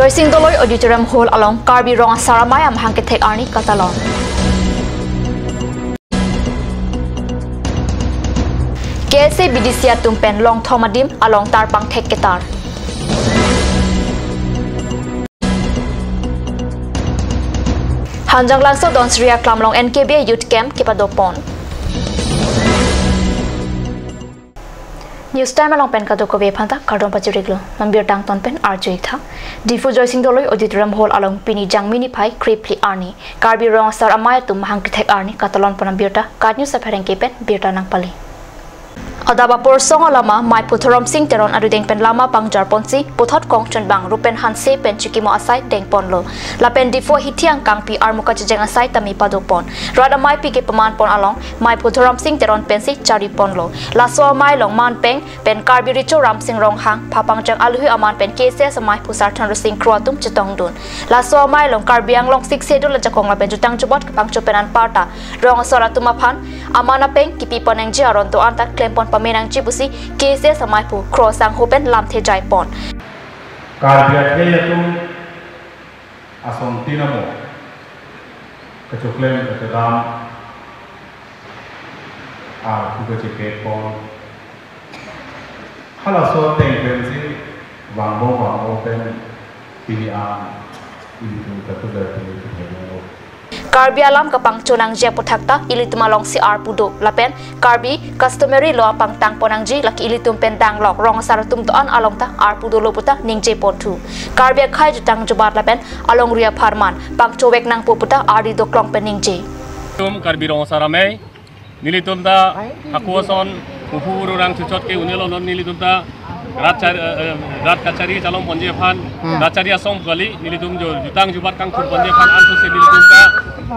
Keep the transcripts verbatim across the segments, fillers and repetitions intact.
Joysing Doloi Auditorium Hall along Karbi Rong Asar Amei amahang kethek arni katalon. K S A B D C atum pen longthom adim along tarpangthek ketar. Hanjanglangso Donsuri Aklam along N K B A Youth Camp kepadopon. News Time along pen kadokave aphanta kardom pajirlo. Non birta angton pen arju-ik tha. Diphu Joysing Doloi Auditorium Hall along pini Jangmi niphai krephli arni Karbi Rong Asar Amei atum amahang kethek arni katalonpon abirta KAT News apherangke pen birta nangpale. Adap aporsong alama Meiphu Dhorom Sing Teron arudeng pen lama pangjarponsi puthot kongchunbang Rupen Hanse pen chikimo asai dengponlo. Lapen Diphu ahithi angkangpi armu kachijeng asai tame padopon. Rat ameipi kepamanpon along Meiphu Dhorom Sing Teron pensi chariponlo. Laso amei along manpeng pen Karbi Recho Ramsing Ronghang, pha pangcheng aluhi aman pen K S A S ameiphu Sarthan Rosing Kro atum chetongdun. Laso amei along Karbi Anglong Sixth Schedule ajakong lapen jutang jubat kapangcho pen anparta rong asar atum aphan aman apeng kipipon nangji aron do-an ta klempon pame nangji pusi K S A S ameiphu Kro sangho pen lamthe jaipon. Karbi akhei atum asontin amo kachoklem kachedam arpu kachepetpon. Halaso ateng pensi vangbom vangbom pen pini an ilitum katular pini kethek nanglo. Karbi alam kapangcho nangji aputhak ta ilitum alongsi arpu do lapen Karbi customary law pangtangpon nangji, lake ilitum pen danglok rong asar atum do-an along ta arpu dolo puta ningjeponthu. Karbi akhei jutang jubat lapen alongri apharman pangchovek nangpo puta ardi doklong pen ningje. Tum Karbi Rong Asar Amei, nelitum ta hako ason, huhu ururang chuchot ke unelo non nelitum ta rat char-, eh, eh, rat kachari chalongponji aphan, Hmm. rat chari asong kali, nelitum jo jutang jubat kangthurponji aphan ansose nelitum ta,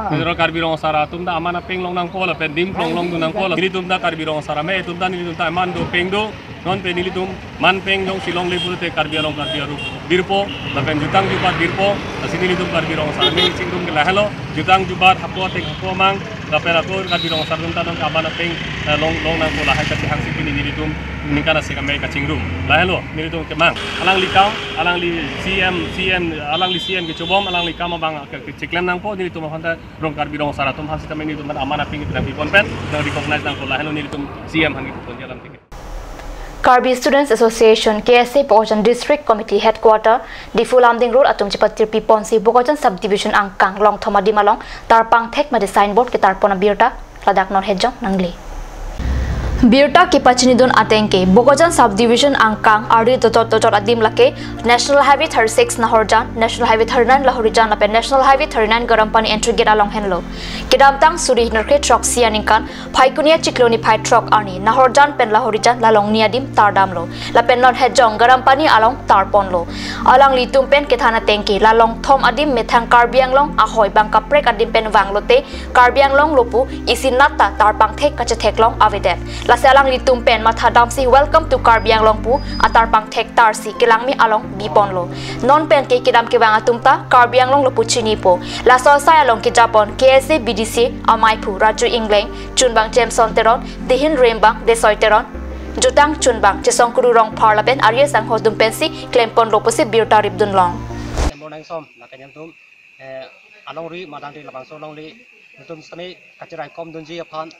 nelitum Karbi Rong Asar atum ta aman apeng long nangpo lapen dim plong longdun nangpo la, nelitum ta Karbi Rong Asar Amei atum ta nelitum ta aman do peng do, non pen nelitum manpeng jongsi longle pulote Karbi along Karbi arup birpo, lapen jutang jubat birpo, lasi nelitum Karbi Rong Asar Amei chingrum ke lahelo, jutang jubat hako ateng hako amang, lapen ako Karbi Rong Asar atum ta non aman apeng, eh, long, long nangpo lahai kachehangsi pini nelitum ningkan asek amei kachingrum. Lahelo, nelitum kemang. Alangli kam, alangli C M, C M, alangli C M kechobom, alangli kam abang ke, kechiklem nangpo, nelitum aphan ta rong Karbi Rong Asar atum aphan sitame nelitum aman apeng kita pipon pen, nang recognize nangpo lahelo nelitum C M aphan kipon jalam tiket. Karbi Students Association, K S A, Bokajan District Committee Headquarter, Diphu Lumding Road atum chepatirpiponsi Bokajan Subdivision angkang longthom adim along tarpangthek mate signboard ketarpon abirta ladak non hejong nangle. Birta kepachinidun ateng ke, Bokajan Subdivision angkang ardi dochot dochot adim lake National Highway thirty-six Nahorjan, National Highway thirty-nine Lahorijan lapen National Highway thirty-nine Garampani entry gate along henlo. Kedamtang suri nerkre throksi aningkan Phaikuni achiklo niphai throk arni Nahorjan pen Lahorijan la longni adim tardamlo. Lapen non hejong Garampani along tarponlo. Alanglitum pen kethan ateng ke la longthom adim methang Karbi Anglong ahoi bang kaprek adim pen vanglote Karbi Anglong lo pu isinat ta tarpangthek kachetheklong avedet. Lasi alanglitum pen mathadamsi Welcome to Karbi Anglong pu atarpangthek tarsi kelangme along biponlo. Non pen ke kedam kevang atum ta Karbi Anglong lo pu chinipo. Laso asai along kejapon K S A B D C ameiphu Raju Ingleng, chunbang Jameson Teron, dehin rembang Desoi Teron, jutang chunbang Chesongkuru Rongphar lapen arje sangho atum pensi klemponlo pusi birta ripdunlong. Nangsom, lapen nangtum, eh, alongri madangte labangso alongri, nangtum sitame kacherai komdunji aphan,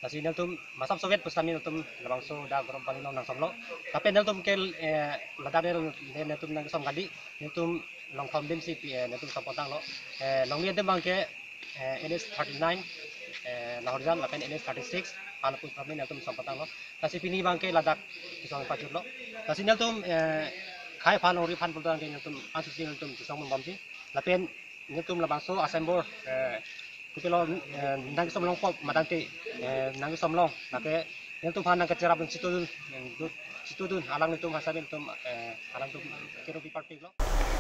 lasi nangtum masap soviet pusitame nangtum labangso dak Garampani along nangsomlo. Lapen nangtum ke, eh, ladak nel-, nangtum nangsom kali, nangtum longthom adim si pi, eh, nangtum sompotanglo. Eh, longni adim abang ke, eh, N H thirty-nine, eh, Lahorijan lapen N H thirty-six, Alapur kami nangtum sompotanglo. Lasi pini abang ke ladak kesong pajutlo. Lasi nangtum, eh, khei aphan longri aphan pulotangte nangtum ansose nangtum kesong mambomji. Lapen nangtum labangso asembor, eh, kutilo, eh, nangsom longpo madangte, eh, nangsom long, lake nangtum aphan nangkacherapdun chitudun, eh, du-, chitudun, alanglitum aphan sitame nangtum, eh, alangtum kerupi parpiklo.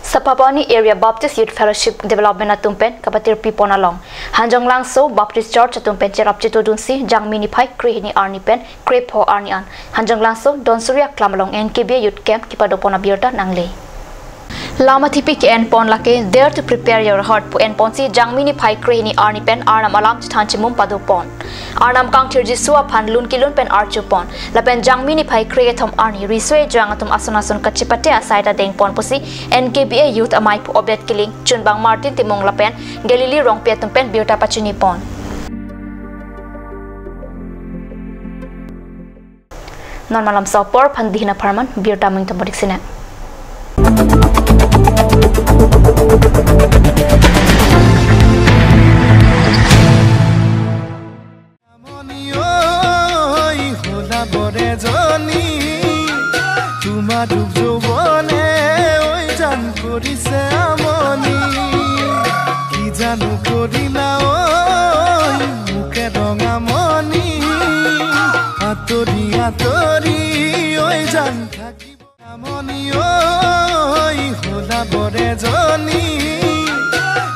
Sapapani Area Baptist Youth Fellowship Development atum pen kapatirpipon along Hanjanglangso Baptist Church atum pen cherap chitudunsi Jangmi niphai krehini arni pen krepho arni an Hanjanglangso Donsuri Aklam along N K B A Youth Camp kepadopon abirta nangle. Lam athipi ke-enpon lake Dare to Prepare Your Heart pu enponsi Jangmi niphai krehini arni pen Arnam alam chethan chimum padopon. Arnam kangthirji aso aphan lun kelun pen arjupon. Lapen Jangmi niphai kre kethom arni riso ejang atum ason ason kachepate asai ta dengpon pusi N K B A Youth amei pu Obet Killing, Chunbang Martin Timung lapen Galilee Rongpi atum pen birta pachinipon. Non malom so apor aphan dihina pharman birta ming tamodik sina. Amoni oi, hola bore joni, tuma duk jovone oi jan korise amoni. Ki janu korina oi, muke dong amoni. Atori atori oi jan thaki. Amoni oi, hola bore joni,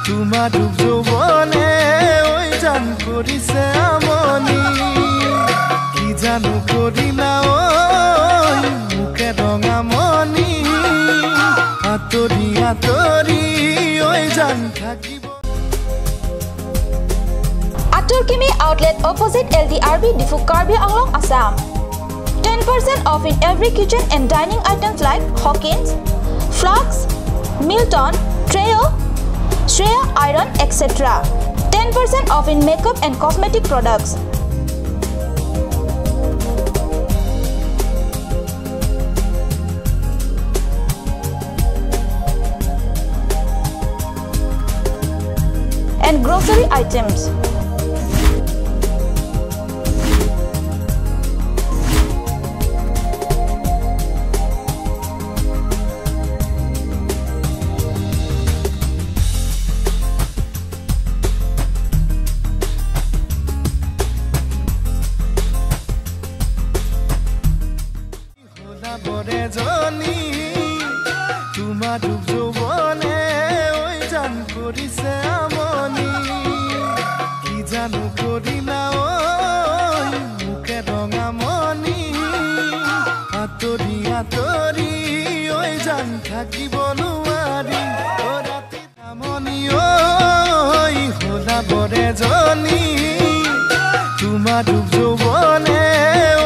tuma duk jovone oi jan korise amoni. Ki janu korina oi, muke dong amoni. Atori atori oi jan thaki. Atur Kimi Outlet, opposite L D R B, Diphu, Karbi Anglong, Assam. Ten percent off in every kitchen and dining items like Hawkins, flasks, Milton, Treo, Shreya iron, et cetera. Ten percent off in makeup and cosmetic products. And grocery items. Hola bore joni, tuma duk jovone oi jan korise amoni. Ki janu korina oi, muke dong amoni. Atori atori oi jan thakibo nuwari. O rati Amoni oi, hola bore joni, tuma duk jovone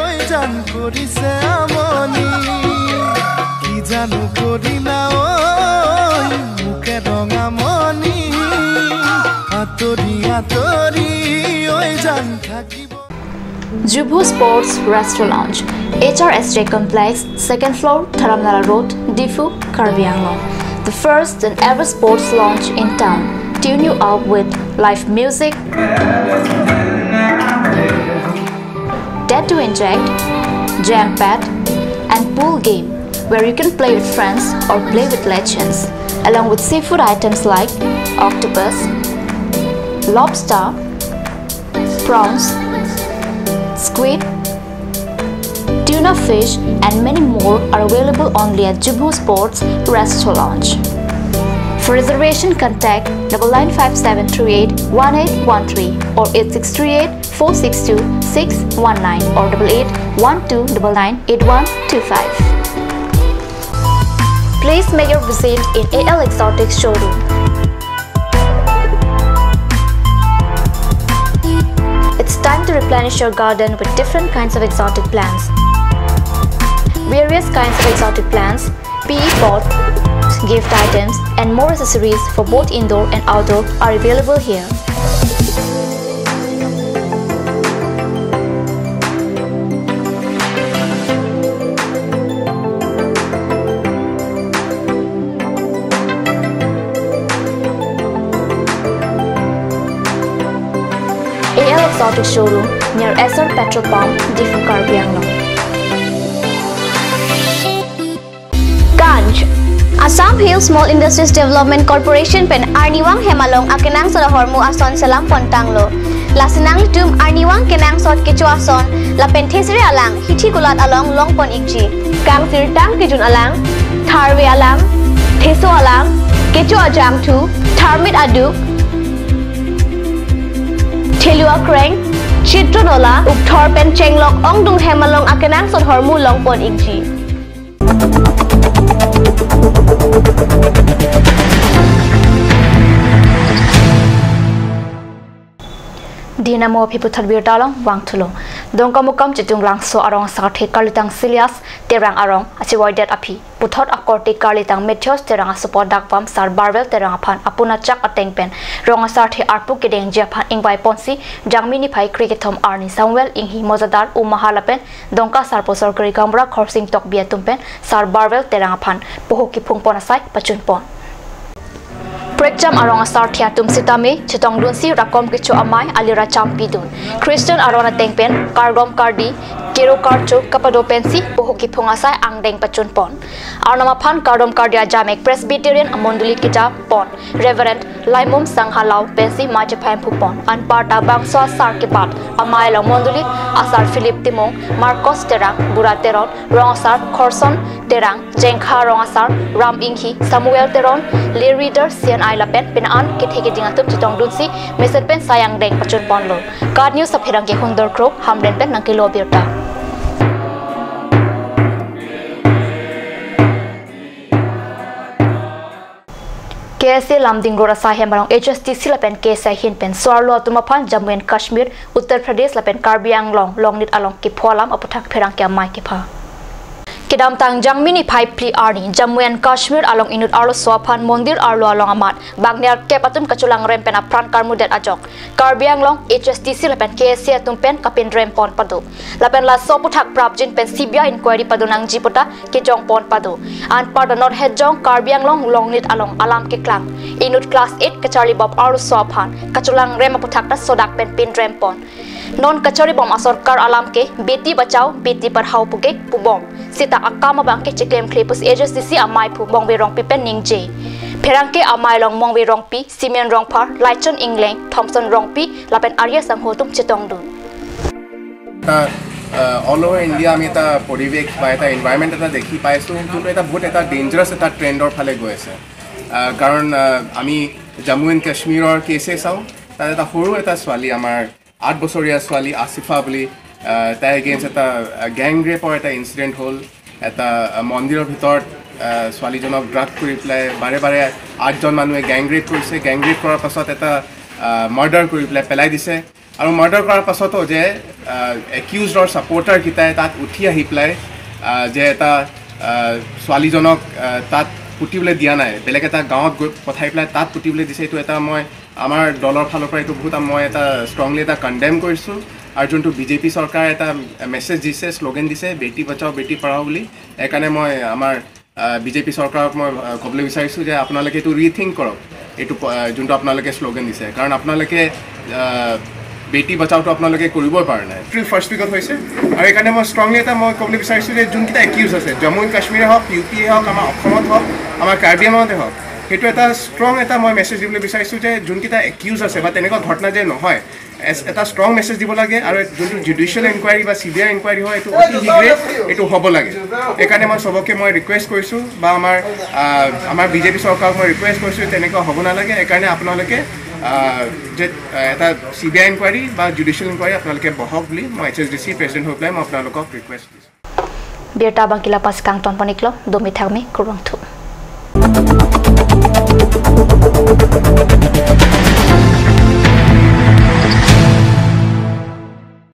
oi jan korise amoni. Ki janu korina oi, muke dong amoni. Atori atori oi jan thaki. Jubhu Sports Restaurant Lounge, H R S J Complex, second floor, Dharamnala Road, Diphu, Karbi Anglong. The first and ever sports lounge in town. Tune you up with live music, Dare to Inject, Jam Pad, and pool game, where you can play with friends or play with legends, along with seafood items like octopus, lobster, prawns, squid, tuna fish, and many more are available only at Jubhu Sports Restaurant Lounge. For reservation, contact double nine five seven three eight one eight one three or eight six three eight four six two six one nine or double eight one two double nine eight one two five. Please make your visit in A L Exotic Showroom. It's time to replenish your garden with different kinds of exotic plants. Various kinds of exotic plants, P E pot, gift items, and more accessories for both indoor and outdoor are available here. A L Exotic Showroom near Essar Petrol Pump, Diphu, Karbi Anglong. Ganj. Assam Hill Small Industries Development Corporation pen arnivang hem along akenangsot ahormu ason selam pontanglo. Lasi nanglitum arnivang kenangsot kecho ason lapen thesere alang hithi kulat along longpon ikji. Kangsirtang kejun alang, tharve alang, theso alang, kecho ajangthu, tharmit aduk, thelu akreng, chitro nola, ukthor pen chenglok ongdung hem along akenangsot ahormu longpon ikji. Dinamo aphi puthot birta along vangthulo. Dongkamukam Chitunglangso arong asarthe Karlitang Silias Terang arong achivoidet aphi puthot akorte Karlitang Matthews Terang asopo dakvam Sar Barwel Terang aphan apun achak ateng pen rong asarthe arpu kedengji aphan ingvai ponsi Jangmi niphai kre kethom arni Samuel Inghi Mojadar Umahar lapen Dongka Sarpo Sorkari Gaonbura Khorsing Tokbi atum pen Sar Barwel Terang aphan poho kiphung pon asai pachun pon. Prekjam arong asarthe atum sitame chetongdunsi rakom kecho amei alira champi dun. Christian aron ateng pen kardom kardi kero karcho kapado pensi poho kiphung asai angdeng pachun pon. Arnam aphan kardom kardi ajamek Presbyterian amondoli keja pon Reverend Laimum Sangha Lau pensi mei chephai phu pon. Anparta bangso asar kebat amei along mondoli asar Philip Timung, Marcos Terang, Bura Teron, rong asar Khorson Terang, Jengkha rong asar Ram Inghi, Samuel Teron, Lay Reader C N I lapen penang kethe keding atum chetongdunsi mesen pen sai angdeng pachun ponlo. KAT News apherangke Hundor Kro Hamren pen nangkelo birta. K S A Lumding Road asai hem along H S D C lapen K S A ahin pen so-arlo atum aphan Jammu and Kashmir, Uttar Pradesh lapen Karbi Anglong longnit along kepho alam aputhak pherangke amei kepha. Kedamtang Jangmi niphai phli arni Jammu and Kashmir along inut arloso aphan mondir arlo along amat bang nerkep atum kacholangrem pen apran karmudet ajok Karbi Anglong H S D C lapen K S A atum pen kapinrem pon pado. Lapen laso aputhak prapjin pen C B I inquiry pado nangji puta kejong pon pado. Anparta North Hejong Karbi Anglong longnit along alam keklang. Inut class eight kacharli bom arloso aphan kacholangrem aputhak ta sodak pen pinrem pon. Non kacharli bom asorkar alam ke Beti Bachao, Beti Padhao puke pubom. Sita akam abang ke cheklemkle pusi H S D C amei aphu Mongve Rongpi pen ningje. Pherangke amei along Mongve Rongpi, Simeon Rongphar, Laichon Ingleng, Thompson Rongpi, lapen Arya Sangho atum chetongdun. এটা all over India আমি এটা পৰিৱেশ বা এটা এনভাইৰমেণ্ট এটা দেখি পাইছোঁ, যোনটো এটা বহুত এটা ডেঞ্জাৰাছ এটা ট্ৰেণ্ডৰ ফালে গৈ আছে। আহ, কাৰণ আহ, আমি জম্মু এণ্ড কাশ্মীৰৰ কেছে চাওঁ, তাত এটা সৰু এটা ছোৱালী, আমাৰ আঠ বছৰীয়া ছোৱালী আছিফা বুলি, আহ, তাই এগেইনষ্ট এটা গেং ৰেপৰ এটা ইনচিডেণ্ট হ'ল। এটা আহ, মন্দিৰৰ ভিতৰত আহ, ছোৱালীজনক ড্ৰাগ কৰি পেলাই বাৰে বাৰে আঠজন মানুহে গেং ৰেপ কৰিছে। গেং ৰেপ কৰাৰ পাছত এটা মাৰ্ডাৰ কৰি পেলাই পেলাই দিছে। আৰু মাৰ্ডাৰ কৰাৰ পাছতো যে একিউজডৰ ছাপোৰ্টাৰকেইটাই তাত উঠি আহি পেলাই আহ, যে এটা আহ, ছোৱালীজনক আহ, তাত পুতিবলৈ দিয়া নাই, বেলেগ এটা গাঁৱত গৈ পঠাই পেলাই তাত পুতিবলৈ দিছে, এইটো এটা মই আমাৰ দলৰ ফালৰ পৰা এইটো বহুত মই এটা ষ্ট্ৰংলি এটা কণ্ডেম কৰিছোঁ। আৰু যোনটো বিজেপি চৰকাৰে এটা মেছেজ দিছে, শ্লোগান দিছে, বেটি বচাও বেটি পঢ়াও বুলি, সেইকাৰণে মই আমাৰ বিজেপি চৰকাৰক মই আহ, ক'বলৈ বিচাৰিছোঁ যে আপোনালোকে এইটো ৰিথিংক কৰক, এইটো প- আহ, যোনটো আপোনালোকে শ্লোগান দিছে, কাৰণ আপোনালোকে আহ, বেটি বচাওটো আপোনালোকে কৰিবই পৰা নাই। এপ্ৰিল ফাৰ্ষ্ট উইকত হৈছে আৰু সেইকাৰণে মই ষ্ট্ৰংলি এটা মই ক'বলৈ বিচাৰিছোঁ যে যোনকেইটা একিউজ আছে, জম্মু এণ্ড কাশ্মীৰে হওক, ইউ পিয়ে হওক, আমাৰ অসমত হওক, আমাৰ কাৰ্বি আংলঙতে হওক, সেইটো এটা ষ্ট্ৰং এটা মই মেছেজ দিবলৈ বিচাৰিছোঁ যে যোনকেইটা একিউজ আছে বা তেনেকুৱা ঘটনা যে নহয়, এছ- এটা ষ্ট্ৰং মেছেজ দিব লাগে আৰু যোনটো জুডিচিয়েল ইনকুৱাৰী বা চি বি আই ইনকুৱাৰী হয়, এইটো অতি শীঘ্ৰে এইটো হ'ব লাগে। সেইকাৰণে মই চবকে মই ৰিকুৱেষ্ট কৰিছোঁ বা আমাৰ আহ, আমাৰ বিজেপি চৰকাৰক মই ৰিকুৱেষ্ট কৰিছোঁ, তেনেকুৱা হ'ব নালাগে। সেইকাৰণে আপোনালোকে আহ, যে আহ, এটা চি বি আই ইনকুৱাৰী বা জুডিচিয়েল ইনকুৱাৰী আপোনালোকে বহক বুলি মই H S D C president হৈ পেলাই মই আপোনালোকক ৰিকুৱেষ্ট কৰিছোঁ। Birta abang ke la-an si kangton pon-iklo, domi thakmi, kurvangthu.